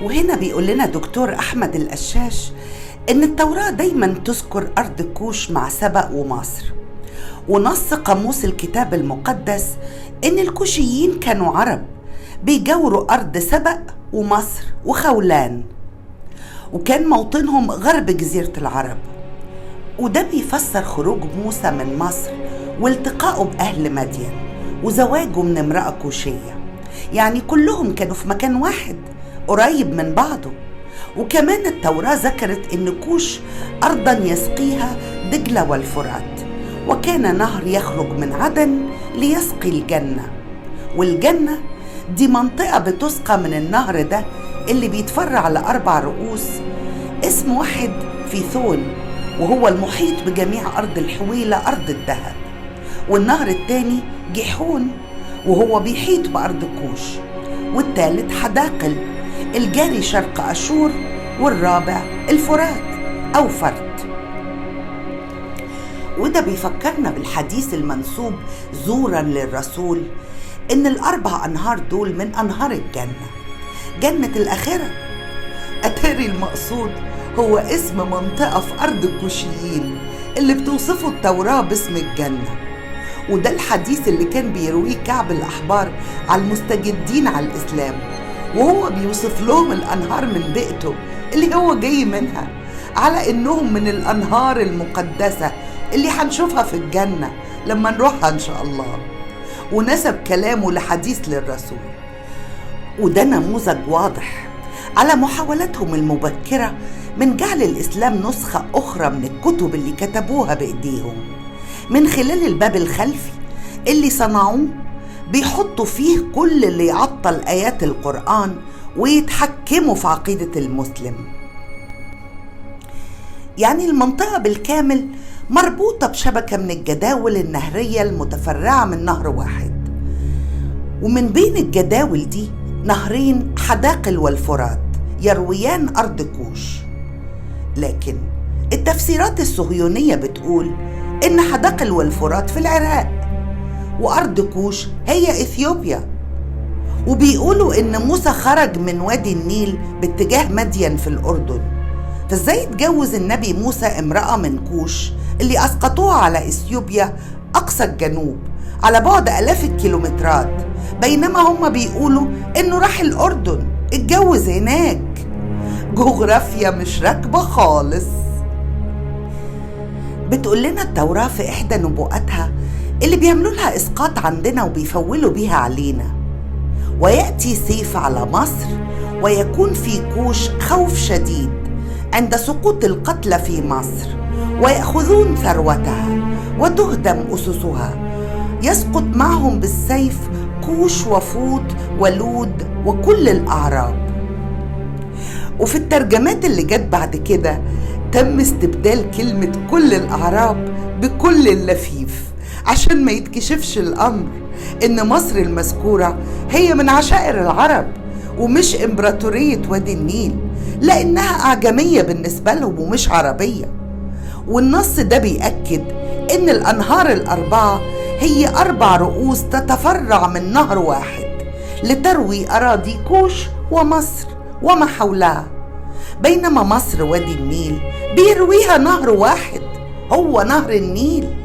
وهنا بيقول لنا دكتور أحمد القشاش إن التوراة دايما تذكر أرض كوش مع سبأ ومصر، ونص قاموس الكتاب المقدس إن الكوشيين كانوا عرب بيجاوروا أرض سبأ ومصر وخولان، وكان موطنهم غرب جزيرة العرب. وده بيفسر خروج موسى من مصر والتقائه بأهل مدين وزواجه من امرأة كوشية، يعني كلهم كانوا في مكان واحد قريب من بعضه. وكمان التوراة ذكرت إن كوش أرضا يسقيها دجلة والفرات، وكان نهر يخرج من عدن ليسقي الجنة، والجنة دي منطقة بتسقى من النهر ده اللي بيتفرع لأربع رؤوس، اسم واحد فيثون وهو المحيط بجميع أرض الحويلة أرض الذهب، والنهر الثاني جيحون وهو بيحيط بأرض كوش، والثالث حداقل الجاري شرق أشور، والرابع الفرات أو فرت. وده بيفكرنا بالحديث المنسوب زورا للرسول إن الأربع أنهار دول من أنهار الجنة، جنة الآخرة. أتاري المقصود هو اسم منطقة في أرض الكوشيين اللي بتوصفه التوراة باسم الجنة، وده الحديث اللي كان بيرويه كعب الأحبار على المستجدين على الإسلام، وهو بيوصف لهم الأنهار من بيئته اللي هو جاي منها على إنهم من الأنهار المقدسة اللي هنشوفها في الجنة لما نروحها إن شاء الله، ونسب كلامه لحديث للرسول. وده نموذج واضح على محاولتهم المبكرة من جعل الإسلام نسخة أخرى من الكتب اللي كتبوها بإيديهم من خلال الباب الخلفي اللي صنعوه، بيحطوا فيه كل اللي يعطل آيات القرآن ويتحكموا في عقيدة المسلم. يعني المنطقة بالكامل مربوطة بشبكة من الجداول النهرية المتفرعة من نهر واحد، ومن بين الجداول دي نهرين حداقل والفرات يرويان أرض كوش. لكن التفسيرات الصهيونية بتقول إن حداقل والفرات في العراق وأرض كوش هي إثيوبيا، وبيقولوا إن موسى خرج من وادي النيل باتجاه مدين في الأردن، فإزاي اتجوز النبي موسى امرأة من كوش اللي أسقطوها على إثيوبيا أقصى الجنوب على بعد آلاف الكيلومترات، بينما هم بيقولوا إنه راح الأردن اتجوز هناك؟ جغرافيا مش راكبة خالص. بتقول لنا التوراة في إحدى نبوءاتها اللي بيعملوا لها إسقاط عندنا وبيفولوا بيها علينا: ويأتي سيف على مصر ويكون في كوش خوف شديد عند سقوط القتلى في مصر، ويأخذون ثروتها وتهدم أسسها، يسقط معهم بالسيف كوش وفوط ولود وكل الأعراب. وفي الترجمات اللي جت بعد كده تم استبدال كلمة كل الأعراب بكل اللفيف عشان ما يتكشفش الأمر إن مصر المذكورة هي من عشائر العرب ومش إمبراطورية وادي النيل، لأنها أعجمية بالنسبة لهم ومش عربية. والنص ده بيأكد إن الأنهار الأربعة هي أربع رؤوس تتفرع من نهر واحد لتروي أراضي كوش ومصر وما حولها، بينما مصر وادي النيل بيرويها نهر واحد هو نهر النيل.